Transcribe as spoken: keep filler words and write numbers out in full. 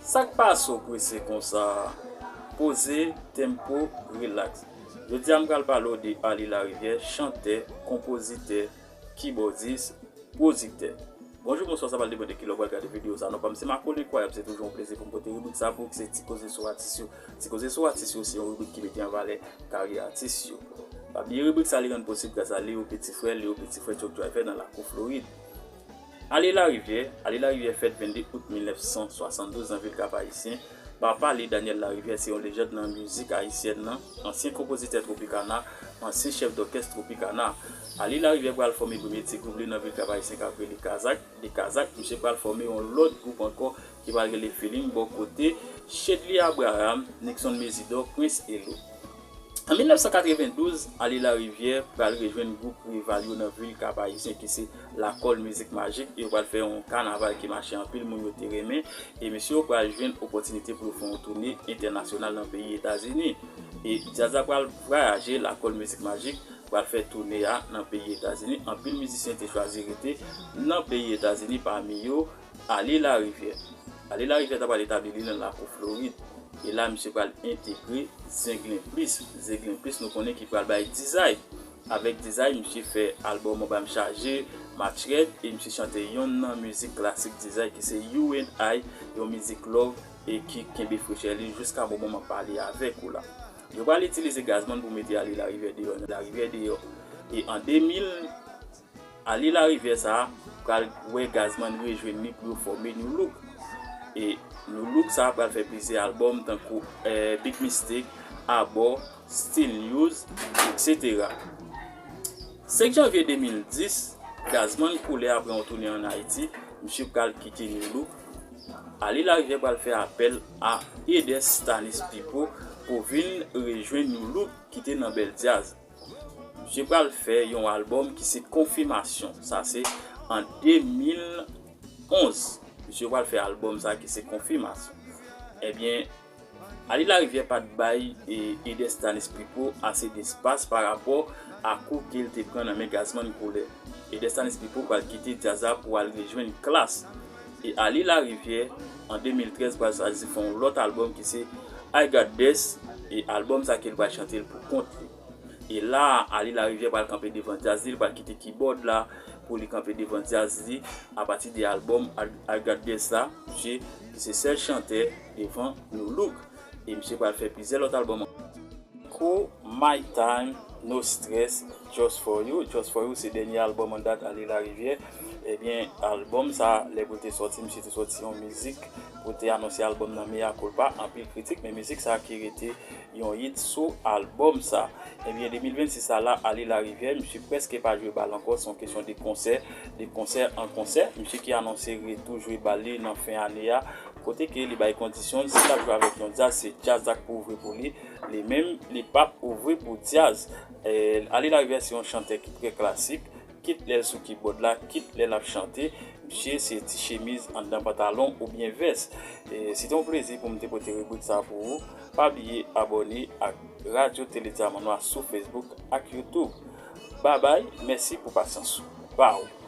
Sa k pase w prese konsa? Poze, tempo, relax. Jodi a m pral pale w de Arly Larivière, chantè, konpozitè, kibòdis, pwodiktè. Bonjou, bonswa, sa pral depann de kilè w pral gade videyo sa. Non pa m se Marco Lenkwayab, se toujou yon plezi pou m pote ribrik sa pou ou ki se Ti Koze sou Atis yo. Ti Koze sou Atis yo se yon ribrik ki mete an valè karyè atis yo. Pa bliye ribrik sa li rann posib gras a Leo Petit Frè, Leo Petit Frè truck driver nan lakou Florid. Arly Larivière, Arly Larivière fèt vennde out mil nèf san swasanndouz nan vil Kap Ayisyen. Papa li, Daniel Larivière, se yon lejann nan mizik ayisyèn nan, ansyen konpozitè Tropicana, ansyen chèf dòkès Tropicana. Arly Larivière pral fòme premye ti gwoup li nan vil Kap Ayisyen k ap rele Kazak. De Kazak, misye pral fòme yon lòt gwoup ankò ki pral rele Feeling bò kote Shedly Abraham, Nixon Mesidor, Prince Elo. An mil nèf san katrevendouz, Arly Larivière pral rejwenn gwoup rival yo nan vil Kap Ayisyen ki se Lakòl Mizik Majik. Yo pral fè yon kanaval ki mache anpil, moun yo te renmen. E mesye yo pral jwenn opòtinite pou yo fè yon toune entènasyonal nan peyi Etazini. E djaz la pral vwayaje, Lakòl Mizik Majik pral fè toune a nan peyi Etazini. Anpil mizisyen te chwazi rete nan peyi Etazini, pami yo Arly Larivière. Arly Larivière ta pral etabli li nan lakou Florid. E la, misye pral entegre Zenglen Plis. Zenglen Plis, nou konnen ki pral bay Dizay. Avèk Dizay, misye fè albòm Anba M Chaje, Match Rèd, e misye chante yonn nan mizik klasik Dizay ki se You and I, yon mizik love e ki kenbe frechè li jiska moman m ap pale avèk ou la. Yo pral itilize Gazman pou mete Arly Larivière deyò, Larivière deyò. E an de mil, Arly Larivière sa a pral wè Gazman rejwenn li pou yo fòme Nu Look. E Nu Look sa a pral fè plizyè albòm tankou eh, Big Mistake, Abò, Still News, etsetera. Senk janvye de mil dis, Gazman koulè apre yon toune ann Ayiti, misye pral kite Nu Look. Arly Larivière pral fè apèl a Edes Stanis Pipo pou vin rejwenn Nu Look ki te nan Bèl Djaz. Misye pral fè yon albòm ki se Konfimasyon. Sa se an de mil onz. Misye pral fè albòm sa ki se Konfimasyon. Ebyen, Arly Larivière pa t bay e, Edes Stanis Pipo ase despas pa rapò a kou ke l te pran nan men Gazman Koulè. Edes Stanis Pipo pral kite djaz la pou al rejwenn Klass. E Arly Larivière, an de mil trèz, pral chwazi fè yon lòt albòm ki se I Got This, e albòm sa ke l pral chante l pou kont li. E la, Arly Larivière pral kanpe devan djaz li, li pral kite kibòd la pou li kanpe devan djaz li apati de albòm I, I Got This la, misye ki se sèl chantè devan Nu Look. E misye pral fè plizyè lòt albòm. Kou My Time, No Stress, Just For You. Just For You se dènye albòm an dat Arly Larivière. Ebyen, albòm sa, lè pou l te sòti, misye te sòti yon mizik pou te anonse albòm nan Mea Culpa, anpil kritik, men mizik sa ki rete yon hit sou albòm sa. Ebyen, de mil vennsis sa la, Arly Larivière, misye prèske pa jwe bal ankò, se yon kesyon de konsè, de konsè an konsè. Misye ki anonse retou jwe bal li nan fen ane a, kote ke li bay kondisyon, si l ap jwe avèk yon djaz, se djaz la k pou ouvri pou li, li menm, li p ap ouvri pou djaz. Eh, Arly Larivière se yon chantè ki trè klasik, kit lè l sou kibòd la, kit lè l ap chante, misye se ti chemiz anndan pantalon oubyen vès. E se te yon plezi pou m te pote ribrik sa pou ou. Pa bliye abòne ak Radyo Tele Dyaman Nwa sou Facebook ak YouTube. Babay, mèsi pou pasyans ou. Baw!